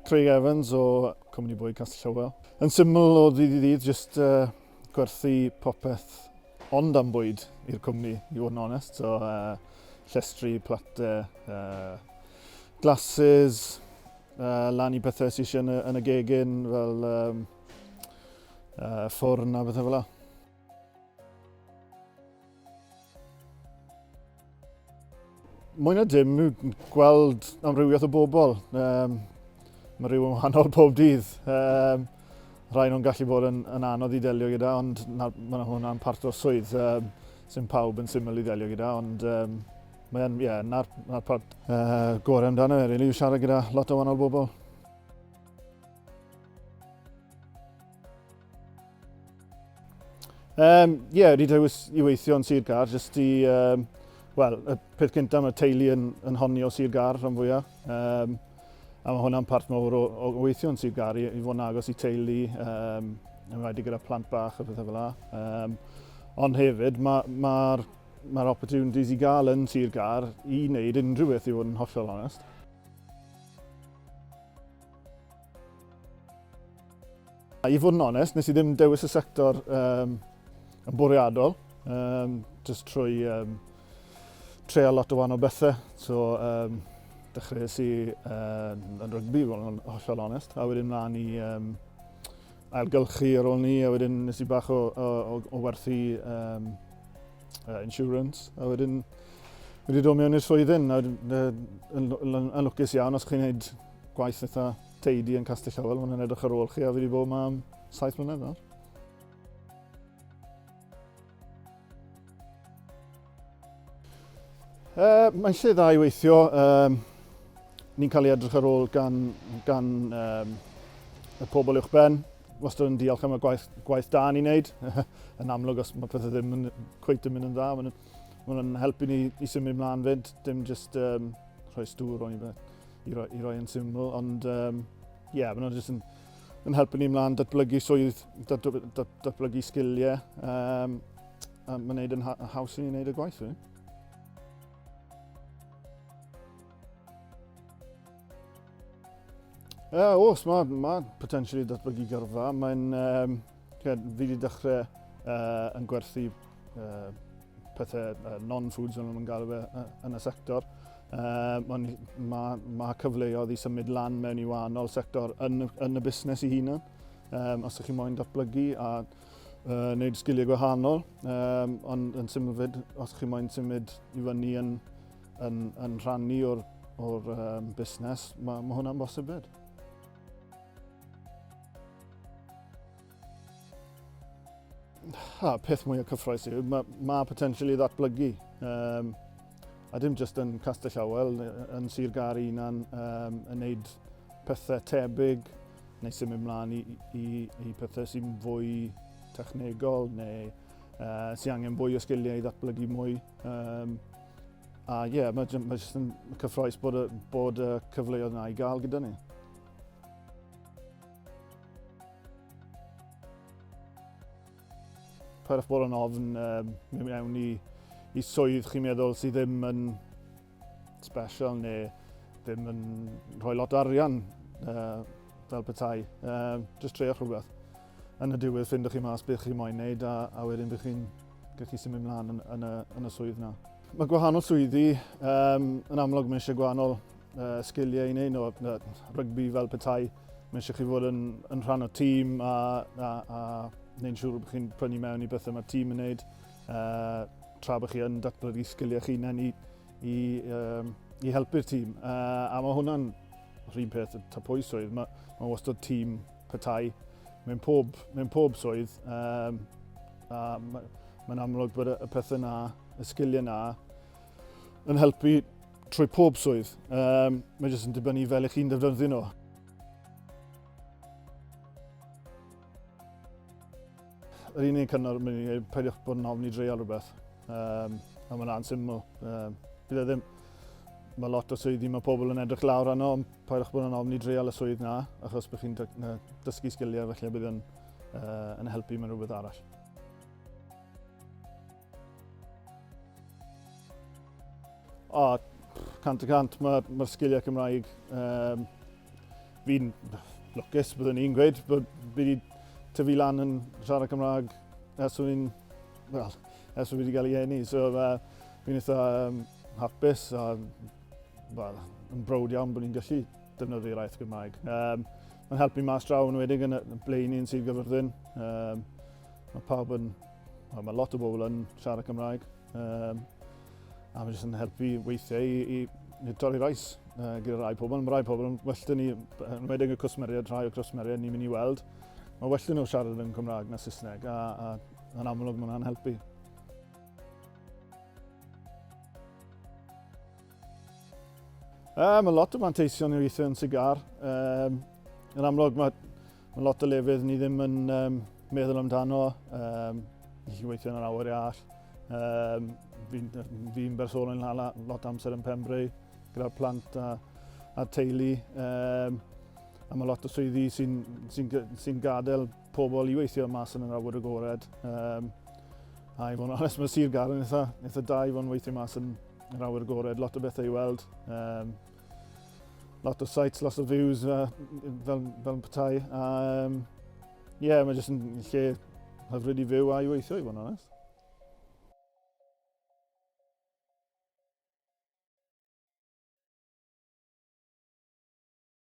Craig Evans o Cwmni Bwyd Castell Howell. Yn syml o ddydd i ddydd, jyst uh, gwerthu popeth ond am bwyd i'r cwmni, i fod yn onest. So, uh, llestri, plate, uh, glasses, uh, lan i pethau sydd eisiau yn y, yn y gegin, fel um, uh, ffwrn a bethau fel la. Mwy na dim, gweld amrywiaeth o bobl. Um, mae rhyw yn wahanol pob dydd. Um, rhai nhw'n gallu bod yn, yn anodd i delio gyda, ond mae hwnna'n part o'r swydd. Um, sy'n pawb yn syml i ddelio gyda, ond um, mae'n, ie, yeah, na'r, na part uh, gorau amdano fe, really, yw siarad gyda lot o wahanol bobl. Ie, um, yeah, wedi dewis i weithio yn Sir Gar, jyst i... Um, Wel, y peth cyntaf mae teulu yn, yn honni o Sir Gar rhan fwyaf. Um, a mae hwnna'n part mawr o, o weithio yn Sir Gar, i, i fod yn agos i teulu, um, yn enwedig gyda plant bach a pethau fel la. Um, ond hefyd, mae'r ma, ma, ma opportunities i gael yn Sir Gar i wneud unrhyw beth i fod yn hollol onest. I fod yn onest, nes i ddim dewis y sector um, yn bwriadol, um, just trwy um, treial lot o wahanol bethau. So, um, dechreuais i uh, yn rygbi, fod yn hollol onest, a wedyn mlaen i um, ailgylchu ar ôl ni, a wedyn nes i bach o, o, o, o werthu um, uh, insurance, a wedyn wedi dod mewn i'r swyddyn, a wedyn, uh, yn, yn, yn, yn lwcus iawn os chi'n gwneud gwaith eitha teidi yn Castell Howell, maen nhw'n edrych ar ôl chi a fi wedi bod yma am 7 mlynedd nawr. Uh, mae'n lle dda i weithio. Um, ni'n cael ei edrych ar ôl gan, gan um, y pobl uwch ben. Wastad yn diolch am y gwaith, gwaith da ni'n neud. yn amlwg, os mae pethau ddim yn cweit yn mynd yn dda, maen nhw'n helpu ni i symud mlaen fyd, dim just um, rhoi stŵr o'n i beth. i roi, i roi yn syml, ond um, yeah, maen nhw'n jyst yn, yn helpu ni mlaen datblygu swydd, dat, dat, datblygu sgiliau, um, a mae'n neud yn haws i ni wneud y gwaith. Really. Uh, oes, mae ma potential i datblygu gyrfa. Mae'n, um, fi wedi dechrau uh, yn gwerthu uh, pethau uh, non-foods fel nhw'n galw fe uh, yn y sector. Uh, Mae ma, ma cyfleoedd i symud lan mewn i wahanol sector yn, yn y busnes i hunan. Um, os ydych chi moyn datblygu a uh, wneud sgiliau gwahanol, um, ond yn syml fyd, os ydych chi moyn symud i fyny yn, yn, yn rhannu o'r, or, um, busnes, mae ma hwnna'n bosib fyd. Ha, peth mwyaf cyffroes yw, mae, ma potensial i ddatblygu. Um, a dim jyst yn Castell Howell, yn Sir Gâr ei hunan, um, yn neud pethau tebyg, neu symud mlaen i, i, i pethau sy'n fwy technegol, neu uh, sy'n angen fwy o sgiliau i ddatblygu mwy. Um, a ie, yeah, mae, mae jyst yn cyffroes bod y, bod y cyfleoedd yna i gael gyda ni. Paid bod yn ofn um, mynd mewn i, i swydd chi'n meddwl sydd ddim yn special neu ddim yn rhoi lot o arian uh, fel petai. Uh, just treiwch rhywbeth. Yn y diwedd, ffindwch chi mas beth chi moyn wneud a, a wedyn bydd chi'n gallu symud mlaen yn, yn, y, yn y swydd na. Mae gwahanol swyddi, um, yn amlwg mae eisiau gwahanol uh, sgiliau i wneud, no, rygbi fel petai, Mae eisiau chi fod yn, yn rhan o tîm a, a, a wneud siŵr bod chi'n prynu mewn i bethau mae'r tîm yn wneud, uh, tra bod chi yn datblygu sgiliau chi hunain i, i, um, i helpu'r tîm. Uh, a mae hwnna'n rhywun peth ta pwy swydd, mae, mae wastad tîm petai mewn pob, mewn pob swydd. Um, a mae'n mae amlwg bod y, y pethau na, y sgiliau na, yn helpu trwy pob swydd. Um, mae jyst yn dibynnu fel ych chi'n defnyddio nhw. Yr unig cyngor mae'n ei peidiwch bod yn ofni dreial rhywbeth. Um, a mae'n syml. Um, bydd e ddim... Mae lot o swyddi mae pobl yn edrych lawr arno, ond peidiwch bod yn ofni dreial y swydd na, achos bych chi'n dysgu sgiliau, felly bydd yn, uh, yn helpu mewn rhywbeth arall. O, 100%, mae'r ma sgiliau Cymraeg um, Fi'n lwcus, byddwn i'n gweud, bod fi wedi tyfu lan yn siarad Cymraeg ers o'n i'n, wel, ers fi wedi cael ei eni. So fi'n eitha hapus a well, yn browd iawn bod ni'n gallu defnyddio'r iaith Gymraeg. Mae'n helpu mas draw yn enwedig yn y ble ni yn Sir Gyfyrddin. Mae pawb yn, well, mae lot o bobl yn siarad Cymraeg. A mae jyst yn helpu weithiau i torri'r ice gyda rai pobl. Mae rai pobl yn well ni, yn enwedig y cwsmeriaid, rhai o cwsmeriaid ni'n mynd i weld, mae well nhw siarad yn Cymraeg na Saesneg, a yn amlwg mae hwnna'n helpu. Mae lot o manteision i weithio yn Sir Gâr. Yn amlwg mae lot o lefydd ni ddim yn meddwl amdano. Ni chi'n weithio yn yr awyr iach. Fi'n fi bersonol yn hala lot amser yn Pembrey gyda'r plant a teulu. A mae lot o swyddi sy'n sy sy gadael pobl i weithio mas yn yr awyr agored. A i fod yn onest, mae Sir Gâr yn eitha da i fod yn weithio mas yn yr awyr agored, lot o bethau i weld. Lot o sights, lot o views fel petai. A yeah, mae jyst yn lle hyfryd i fyw a i weithio, i fod yn onest.